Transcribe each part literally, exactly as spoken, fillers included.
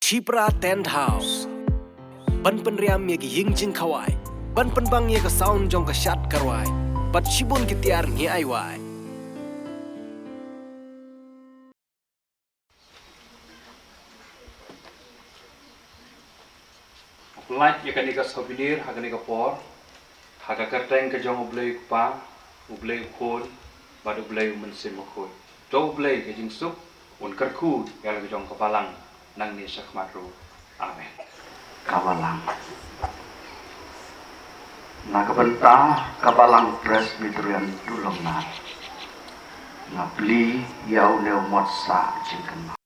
Shipra Tent House. Ban pynriam ïa ki ïing jingkhawai, ban pynbang ïa ka sound jong ka shad ka rwai, bad shibun ki tiar ngi ai wai. Pynlait ïa kane ka souvenir ha kane ka por, ha ka kyrteng ka jong U Blei U Kpa, U Blei U Khun, bad U Blei U Mynsiem Bakhuid. To U Blei ka jingsuk un kyrkhu ïa la ka jong ka balang nangne shakhmat ruh. Amen. Ka balang. Na ka bynta ka balang Presbyterian Dulongnar, nga plie ïa une u mot sah jingkynmaw.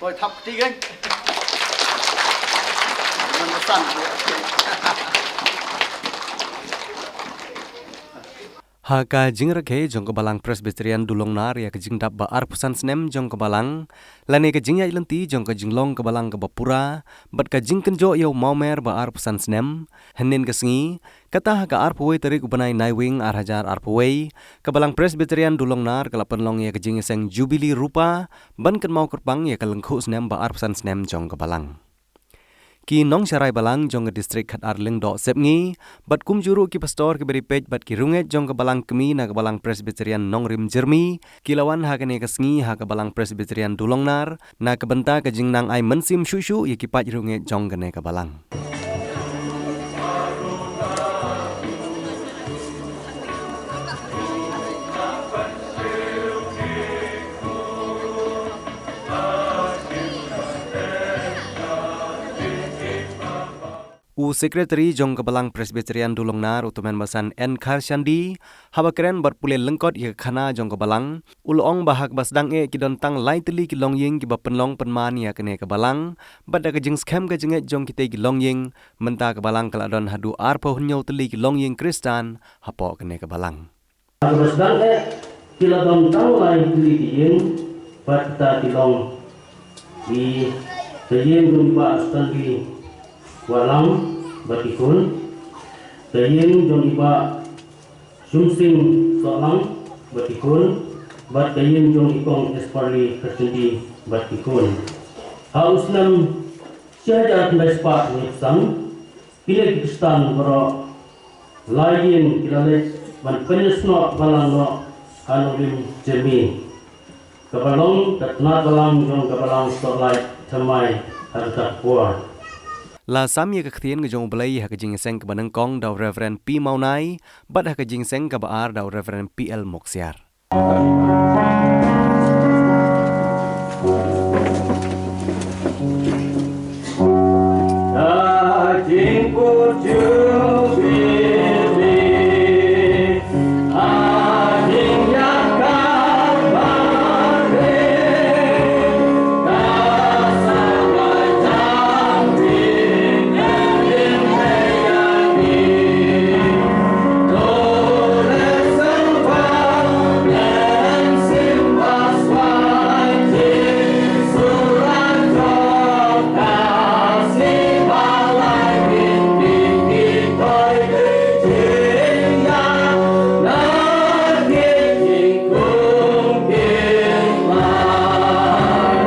Poi thap kti geng. Ngan pesan. Ha ka jingrakhe jong ka Balang Presbyterian Dulongnar ïa ka jingdap ba arphew san snem jong ka balang, lane ka jingïaid lynti jong ka jinglong ka balang kaba pura, bad ka jingkynjoh ïa u mawmer ba arphew san snem, hynnin ka sngi, kata ha ka arphew wei tarik u bnai Naiwieng ar hajar arphew wei, ka Balang Presbyterian Dulongnar ka la pynlong ïa ka jingïaseng Jubili Rupa, ban kynmaw kyrpang ïa ka lyngkhuh snem ba arphew san snem jong ka balang. Ki nongsharai balang jong ka distrik Khatar Lyngdoh Sepngi, bad kumjuh ruh ki pastor kiba ri peit bad ki riew ngeit jong ka balang kmie na ka Balang Presbyterian Nongrim Jyrmi, ki la wan ha kane ka sngi ha ka Balang Presbyterian Dulongnar, na ka bynta ka jingnang ai mynsiem shuh shuh ïa ki paid riew ngeit jong kane ka balang. U Sekretari jong ka Balang Presbyterian Dulongnar, u Tymmen Basan N Kharshandi, haba kren bad pule lyngkot ïa ka khana jong ka balang, u la ong ba ha kaba sdang eh ki don tang lai tylli ki longïing kiba pynlong pynman ïa kane ka balang, bad da ka jingskhem ka jingngeit jong kitei ki longïing, mynta ka balang ka la don haduh arphew hynñiew tylli ki longïing Khristan hapoh kane ka balang. Ha kaba sdang eh ki la don tang lai tylli ki ïing, bad kita ki long i, ka ïing jong i Bah Stanley Wahlang bad ki khun, ka ïing jong i Bah Sumsing Sohlang bad ki khun, bad ka ïing jong i Kong Esperly Kharshandi bad ki khun. Ha u snem shi hajar khyndai spah hynñiew phew san, kine ki Khristan baroh lai ïing ki la leit ban pynïasnoh balang noh ha Nongrim Jyrmi, kaba long ka tnat balang jong ka Balang Sohlight Thymmai ha kata ka por. La sam ïa ka ktien ka jong U Blei ha ka jingïaseng kaba nyngkong da u Reverend P Mawnai, bad ha ka jingïaseng kaba ar da u Reverend P L Moksiar.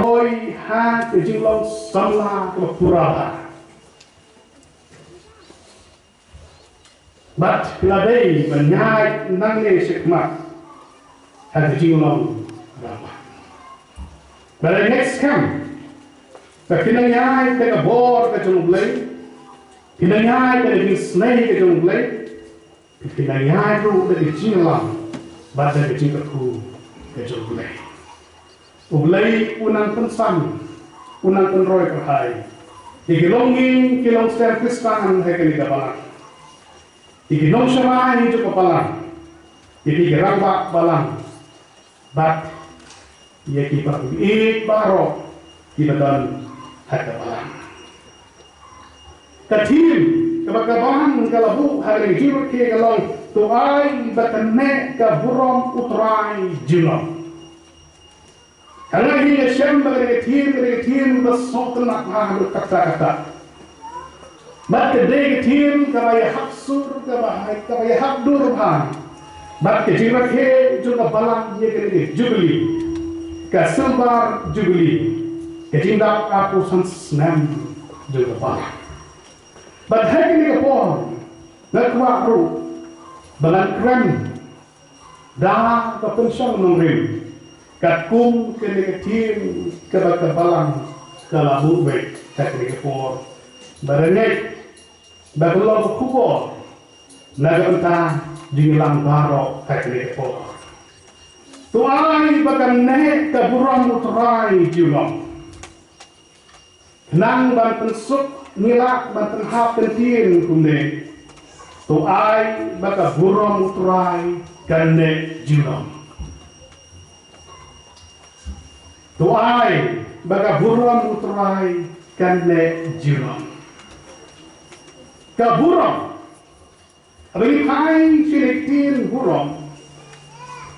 Hoi ha ka jinglong samla kaba pura. Bad phi la dei ban ïaid nangne shakhmat ha ka jinglong rangbah. Bad ha ka next camp, ba phin nang ïaid da ka bor ka jong U Blei, phin nang ïaid da ka jingisynei ka jong U Blei, phin nang ïaid ruh da ka jingïalam bad da ka jingkyrkhu ka jong U Blei. U Blei un nang pynsan, un nang pynroi pyrhai ïa ki longïing ki longsem Khristan ha kane ka balang, ïa ki nongsharai jong ka balang, ïa ki rangbah balang, bad ïa ki pakuid baroh kiba don ha ka balang. Ka theme kaba ka balang ka la buh ha kane ka jingrakhe ka long, to ai ba kan neh ka burom U Trai junom. Hynrei ngi ïa shem ba kane ka theme, kane ka theme ba sngewtynnat bha haduh katta katta. Bad ka dei ka theme kaba ïahap sur, kaba, kaba ïahap dur bha bad ka jingrakhe jong ka balang ïa kane ka Jubilee, ka Silver Jubilee, ka jingdap arphew san snem jong ka balang. Bad ha kane ka por nga kwah ruh ba ngan kren da ka pynshong nongrim katkum kane ka theme kaba ka balang ka la buh beit ha kane ka por. Ba ngeit ba ka long ka khubor na ka bynta jong ngi lang baroh ha kane ka por. To ai ba kan neh ka burom U Trai junom. Khnang ban pynsuk ngi lah ban pynhap kyntien kumne. To ai ba ka burom U Trai kan neh junom. To ai ba ka burom U Trai kan neh junom. Ka burom. Haba ngi phai sha ka ktien burom,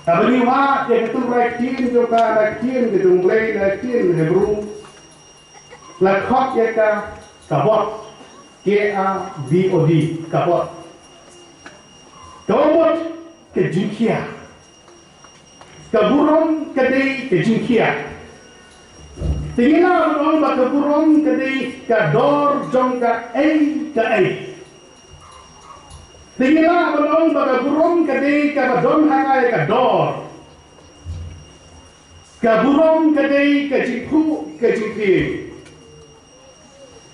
haba ngi wad ïa ka tynrai ktien jong ka na ka ktien ka jong U Blei na ka ktien Hebru, la khot ïa ka kabod, K A B O D, kabod. Ka mut ka jingkhia. Ka burom ka dei ka jingkhia. Te ngi lah ban ong ba ka burom ka dei ka dor jong kaei kaei. Te ngi lah ban ong ba ka burom ka dei kaba don ha ka dor. Ka burom ka dei ka jingphuh, ka jingphieng,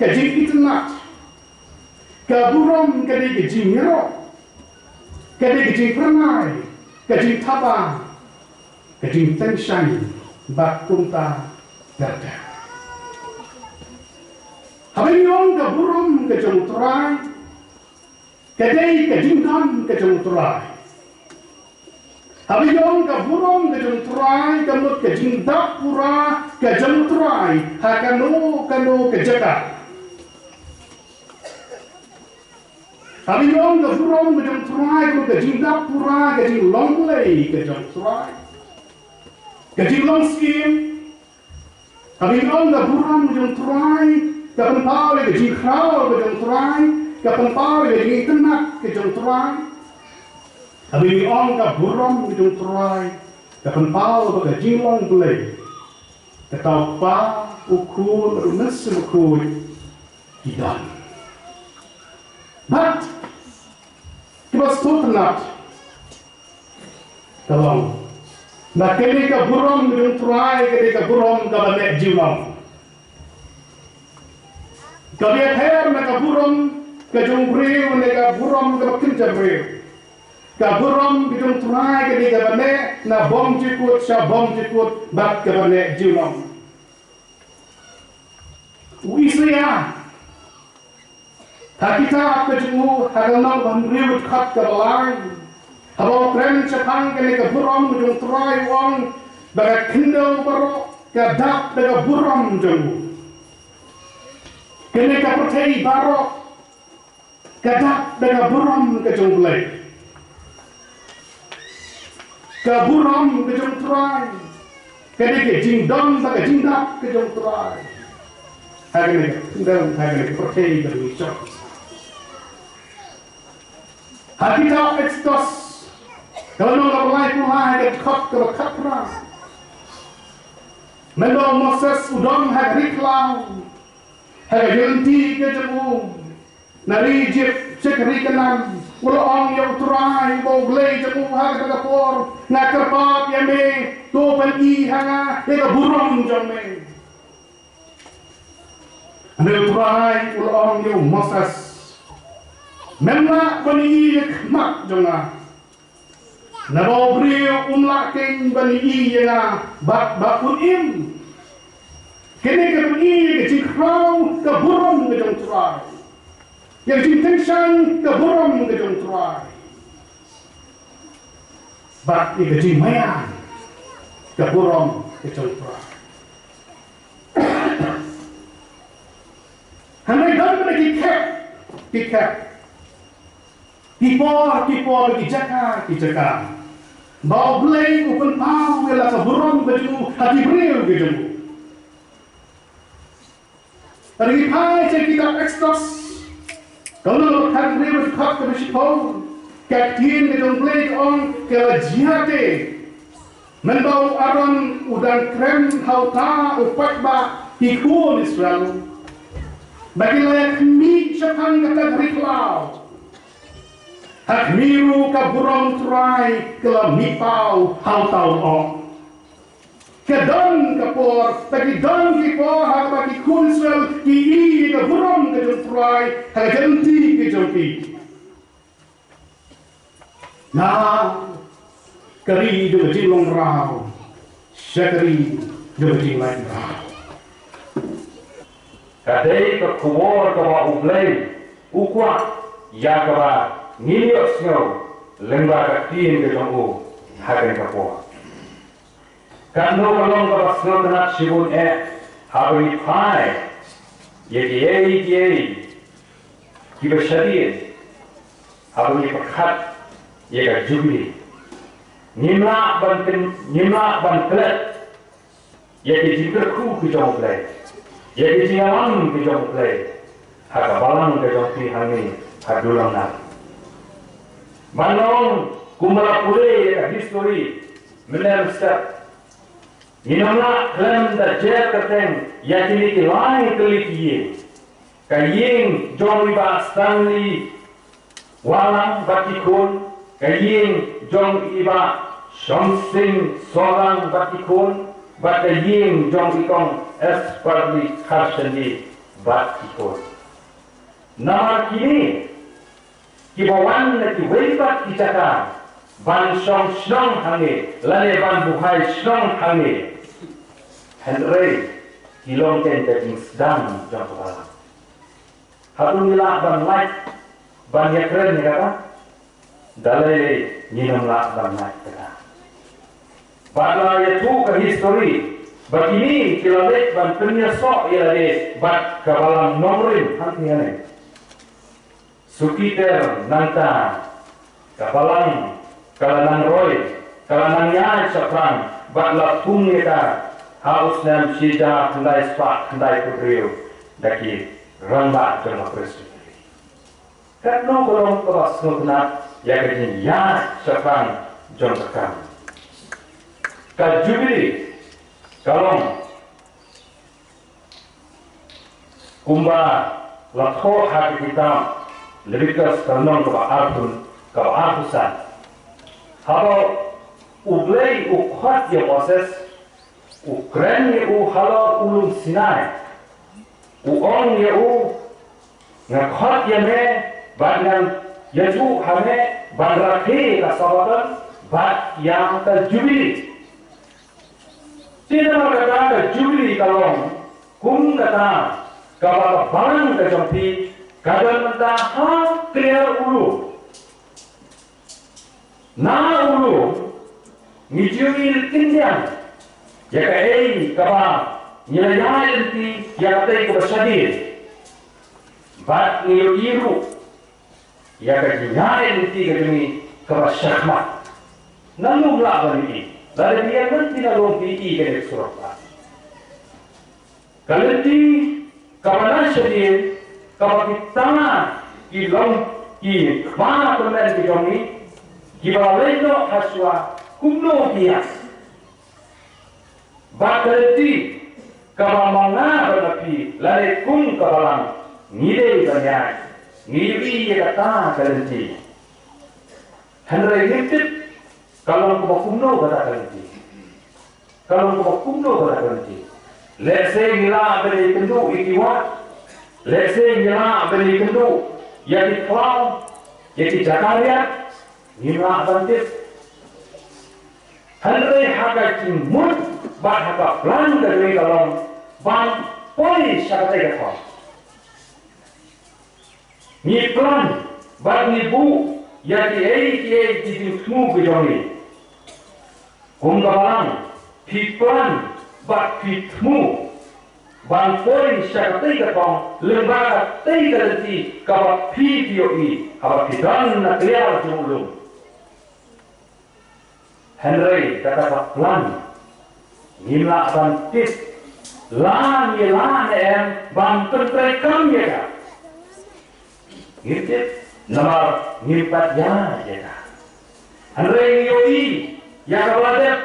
ka jingitynnat. Ka burom ka dei ka jingïaroh, ka dei ka jingphyrnai, ka jingthaba, ka jingtyngshaiñ bad kumta ter ter. Haba ngi ong ka burom ka jong U Trai, ka dei ka jingdon ka jong U Trai. Haba ngi ong ka burom ka jong U Trai, ka mut ka jingdap pura ka jong U Trai ha kano kano ka jaka. Haba ngi ong ka burom ka jong U Trai, ka mut ka jingdap pura, ka jinglong Blei ka jong U Trai, ka jinglong Syiem. Haba ngi ong ka burom ka jong U Trai, ka pynpaw ïa ka jingkhraw ka jong U Trai, ka pynpaw ïa ka jingitynnat ka jong U Trai. Haba ngi ong ka burom ka jong U Trai, ka pynpaw ïa ka jinglong Blei. Kata U Kpa, U Khun, U Mynsiem Bakhuid ki don. Bad kiba sngewtynnat ka long ba kane ka burom ka jong U Trai ka dei ka burom kaba neh junom. Kaba ïapher na ka burom ka jong u briew ne ka burom kaba kynja briew. Ka burom ka jong U Trai ka dei kaba neh na bymjukut sha bymjukut bad kaba neh junom. U Isaïah ha ka kitab ka jong u ha ka lynnong ba hynriew, dkhot kaba lai, haba u kren shaphang kane ka burom ka jong U Trai u ong ba ka khyndew baroh ka dap da ka burom jong u. Kane ka pyrthei baroh ka dap da ka burom ka jong U Blei. Ka burom ka jong U Trai ka dei ka jingdon bad ka jingdap ka jong U Trai. Ha kane ka khyndew, ha kane ka pyrthei kaba ngi shong. Ha kitab Eksodos ka lynnong kaba laiphew lai, ka dkhot kaba khatphra, mynta u Moses u don ha ka ri khlaw, ha ka jingïaid lynti ka jong u na ri Ijipt sha ka ri Kanaan, u la ong ïa U Trai uba U Blei jong u ha kata ka por, nga kyrpad ïa me, to pyni ha nga ïa ka burom jong me. Hynrei U Trai u la ong ïa u Moses, mem lah ban ïohi ïa ka khmat jong nga. Naba u briew um lah keiñ ban ïohi ïa nga bad ba un im. Kane ka pyni ïa ka jingkhraw ka burom ka jong U Trai, ïa ka jingtyngshaiñ ka burom ka jong U Trai, bad ïa ka jingmaïan ka burom ka jong U Trai. Hynrei don bynta ki khep, ki khep ki por ki por, ki jaka ki jaka, ba U Blei u pynpaw ïa la ka burom ka jong u ha ki briew ka jong u. Tang ngi phai sha kitab Exodus, ka lynnong khathynriew, dkhot kaba shiphew, ka ktien ka jong U Blei ka ong, ka la jia te, mynba u Aaron u dang kren ha uta u paidbah ki khun Israel, ba ki la ïa khmih shaphang kata ka ri khlaw. Ha khmih ruh ka burom Trai ka la mihpaw ha uta u lyoh. Ka don ka por, ba ki don ki por ha kaba ki khun Israel ki i ïa ka burom ka jong U Trai ha ka jingim ka jong ki. Na ka ri jong ka jinglong raw sha ka ri jong ka jinglait raw. Ka dei ka khubor kaba U Blei u kwah ïa kaba ngin ïohsngew lyngba ka ktien ka jong u ha kane ka por. Katno ka long kaba sngewtynnat shibun eh haba ngi phai ïa kiei kiei kiba shadien, haba ngi pyrkhat ïa ka Jubili. Ngim lah ban kyn-, ngim lah ban klet ïa ki jingkyrkhu ki jong U Blei, ïa ki jingïalam ki jong U Blei ha ka balang ka jong phi hangne ha Dulongnar. Ban long kumba la pule ïa ka history mynne mynstep, ngin ym lah khlem da jer kyrteng ïa kine ki lai tylli ki ïing. Ka ïing jong i Bah Stanley Wahlang bad ki khun, ka ïing jong i Bah Shomsing Sohlang bad ki khun, bad ka ïing jong i Kong Esperly Kharshandi bad ki khun. Namar kine kiba wan na kiwei pat ki jaka ban shong shnong hangne lane ban buhai shnong hangne, hynrei ki long tang ka jingsdang jong ka balang. Hato ngi lah ban lait ban ïakren ïa kata? Da lei lei ngin ym lah ban lait kata. Bad la ïathuh ka history ba kine ki la leit ban pynïasoh ïa lade bad ka balang nongrim hangtei hangne. Suki ter nangta ka balang ka la nang roi, ka la nang ïaid shaphrang bad la pung ïa ka ha u snem shi hajar khyndai spah khyndai phew hynriew da ki rangbah jong ka Presbytery. Katno ka long kaba sngewtynnat ïa ka jingïaid shaphrang jong ka kam. Ka Jubili ka long kumba la thoh ha ka kitab Leviticus ka lynnong kaba arphew, kaba arphew san. Haba U Blei u khot ïa Moses, u kren ïa u halor u lum Sinai, u ong ïa u, nga khot ïa me bad ngan ïathuh ha me ban rakhe ka Sabbaton bad ïa ka Jubili. Te namar kata ka Jubili ka long kum kata kaba ka balang ka jong phi ka don mynta ha kliar u lum. Na u lum ngi ju ïohi kyndiang ïa kaei kaba ngi la ïaid lynti ïa katei kaba shadien. Bad ngi ïohi ruh ïa ka jingïaid lynti ka jong ngi kaba shakhmat. Nangno ym lah ban ïohi? Lada ngi ïa lynti na lum ngi ïohi kane ka surok. Ka lynti kaba na shadien kaba kita ki long ki kpa tymmen ki jong ngi kiba la leit noh ha shuwa kumno ki ïaid. Bad ka lynti kaba ma nga bad ma phi lane kum ka balang ngi dei ban ïaid, ngi ïohi ïa kata ka lynti. Hynrei ngi tip ka long kaba kumno kata ka lynti. Ka long kaba kumno kata ka lynti. Lehse ngi lah ban ïakynduh ïa ki wah. Lehse ngi lah ban ïakynduh ïa ki khlaw, ïa ki jaka riat. Ngim lah ban tip. Hynrei ha ka jingmut bad ha ka plan ka jong ngi ka long ban poi sha katei ka thong. Ngi plan bad ngi buh ïa kiei kiei ki jingthmu ki jong ngi. Kum ka balang phi plan bad phi thmu. ban poi sha katei ka thong lyngba katei ka lynti kaba phi phi ïohi haba phi don na kliar jong u lum. Hynrei kata ka plan ngim lah ban tip la ngi lah ne em ban pyntreikam ïa ka. Ngim tip namar ngim pat ïa ïa ka. Hynrei ngi ïohi ïa kaba la dep.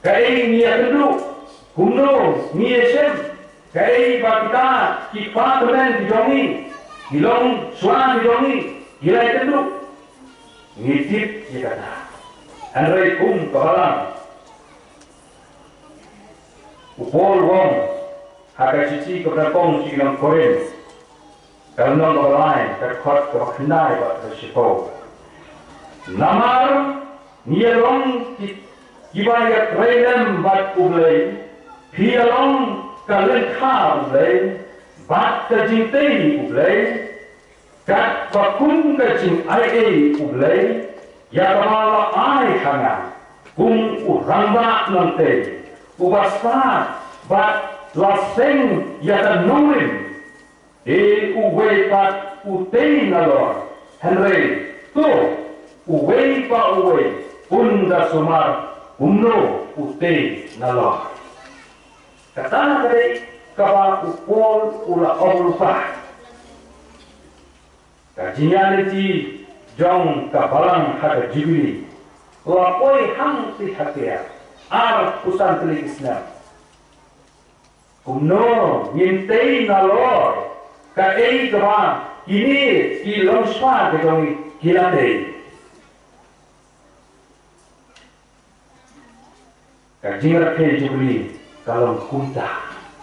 Kaei ngi ïakynduh, kumno ngi ïashem, kaei ba kita ki kpa kmen ki jong ngi, ki longshuwa ki jong ngi ki la ïakynduh. Ngi tip ïa kata. Hynrei kum ka balang u Paul u ong ha ka shithi kaba nyngkong sha ki nong Korinth, ka lynnong kaba lai, ka dkhot kaba khyndai bad kaba shiphew. Namar ngi ïa long ki, kiba ïatrei lem bad U Blei, phi ïa long ka lyngkha U Blei bad ka jingtei U Blei, katba kum ka jingaiei U Blei ïa kaba la ai ha nga kum u rangbah nongtei uba stad bad la seng ïa ka nongrim. Te uwei pat u tei nalor, hynrei to uwei pa uwei un da sumar kumno u tei nalor. Kata ka dei kaba u Paul u la ong lypa. Ka jingïaid lynti jong ka balang ha ka Jubili la poi hangtei ha kiar arphew san tylli ki snem. Kumno ngin tei nalor kaei kaba kine ki longshuwa ki jong ngi ki la tei? Ka jingrakhe Jubili ka long kumta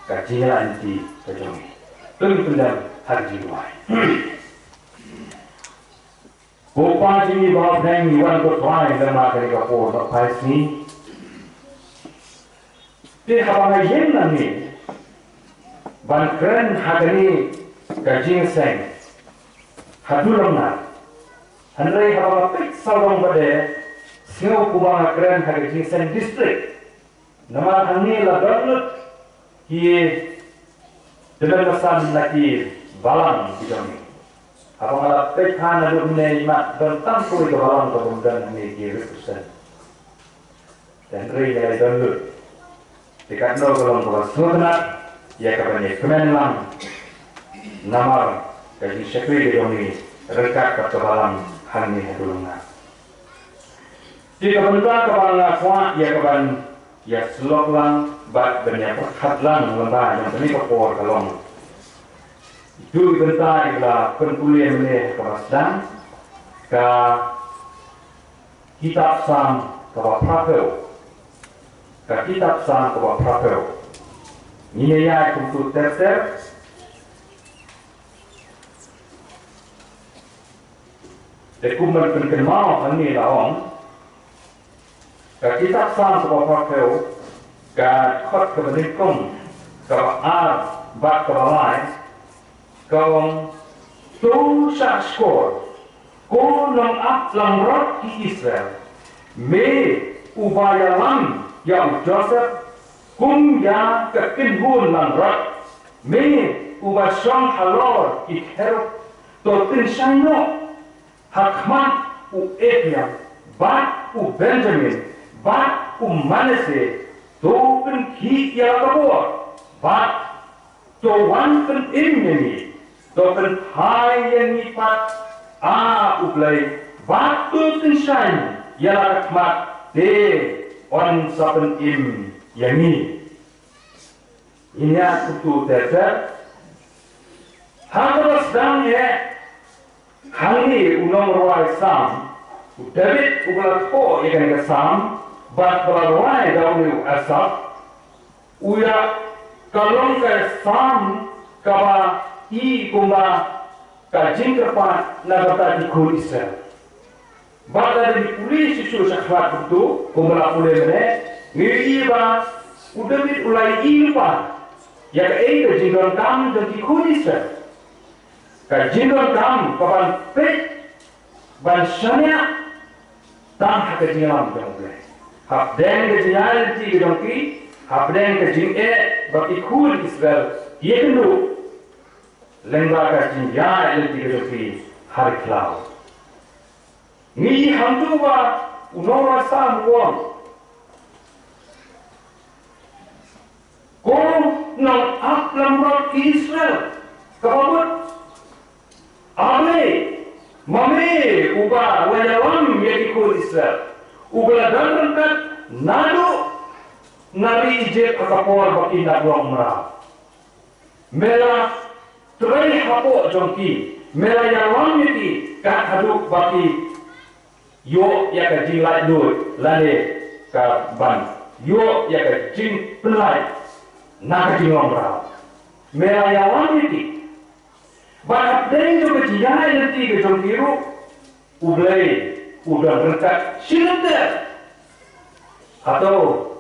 ka jingïaid lynti ka jong ngi. To ngin pyndem ha ka jingduwai. Ko Pa jong ngi ba ha bneng, ngi wan ko Trai lyngba kane ka por ba phai sngi. Te haba nga ïeng nangne ban kren ha kane ka jingïaseng ha Dulongnar, hynrei haba nga peit sawdong pat de, sngew kumba nga kren ha ka jingïaseng district. Namar hangne la don lut ki tymmen basan na ki balang ki jong ngi. Haba nga la peit ha naduh mynne, i mat, don tang kawei ka balang ka bym don hangne ki represent. Te hynrei ngi la don lut. Te katno ka long kaba sngewtynnat ïa ka ban ïakmen lang namar ka jingshakri ka jong ngi ryngkat bad ka balang hangne ha Dulongnar. Te ka bynta kaba nga kwah ïa ka ban ïasyllok lang bad ban ïapyrkhat lang lyngba jong kane ka por ka long, ito i bynta i la pynpule mynne ha kaba sdang, ka kitab Salm kaba phraphew. Ka kitab Salm kaba phraphew. Ngin ïa ïaid kumto ter ter. Te kum ban pynkynmaw hangne la ong, ka kitab Salm kaba phraphew, ka dkhot kaba nyngkong, kaba ar bad kaba lai, ka ong, to shahshkor, ko nongap langbrot ki Israel, me uba ïalam ïa u Joseph kum ïa ka kynhun langbrot, me uba shong halor ki kherub, to pynshai noh ha khmat u Ephraim bad u Benjamin bad u Manasseh, to pynkhih ïa la ka bor, bad to wan pynim ïa ngi, to pynphai ïa ngi pat, A U Blei, bad to pynshai ïa la ka khmat, te yn sa pynim ïa ngi. Ngin ïa kumto ter ter. Ha kaba sdang eh, hangne u nongrwai Salm, u David uba la thoh ïa kane ka Salm, bad ba la rwai da une u Asaph, u ïa ka long ka Salm kaba i kumba ka jingkyrpad na ka bynta ki khun Israel. Bad lada ngi pule shuh shuh shakhmat kumto, kumba la pule mynne, ngi ïohi ba u David u la ïohi lypa ïa kaei ka jingdonkam jong ki khun Israel. Ka jingdonkam ka ban peit, ban shaniah tang ha ka jingïalam jong U Blei. Hapdeng ka jingïaid lynti ka jong ki, Hapdeng ka jingeh ba ki khun Israel ki ïakynduh lyngba ka jingïaid lynti ka jong ki ha ri khlaw. Ngi ïohi hangtu ba u nongwan Salm u ong, ko nongap langbrot ki Israel, kaba mut, A Blei, ma me uba la ïalam ïa ki khun Israel, uba la don ryngkat naduh na ri Ijipt ha ka por ba ki dang long mraw. Me la trei hapoh jong ki, me la ïalam ïa ki kat haduh ba ki ïoh ïa ka jinglaitluid lane ka ban ïoh ïa ka jingpynlait na ka jinglong mraw. Me la ïalam ïa ki. Bad hapdeng jong ka jingïaid lynti ka jong ki ruh, U Blei u don ryngkat shi lynter. Hato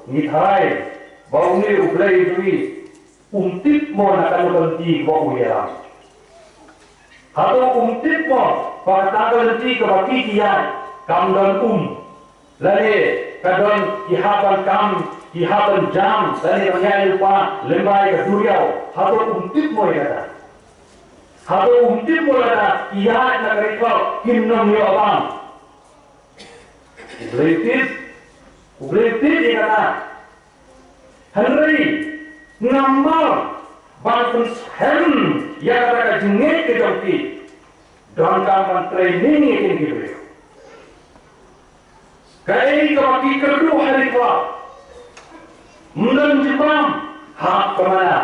ngi tharai ba une U Blei jong ngi um tip mo na kano ka lynti ba u ïalam? Hato um tip mo ba kata ka lynti kaba ki ïaid kam don um, lane ka don ki hap ban kam, ki hap ban jam, lane ban ïaid lypa lyngba ïa ka duriaw? Hato um tip mo ïa kata? Hato um tip mo lada ki ïaid na ka ri khlaw kin ym ïoh bam? U Blei u tip, U Blei u tip ïa kata. Hynrei namar ban pynskhem ïa kata ka jingngeit ka jong ki, donkam ban training ïa kine ki briew. Kaei kaba ki kyrduh ha ri khlaw, ym don jingbam, hap ka mana.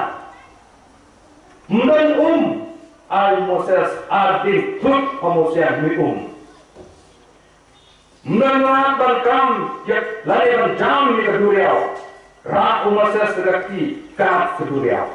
Ym don um, ai u Moses, ar ding thut ha Moses mi um. Ym don lad ban kam ïa, lane ban jam ïa ka duriaw. Rah u Moses da ka kti kat ka duriaw.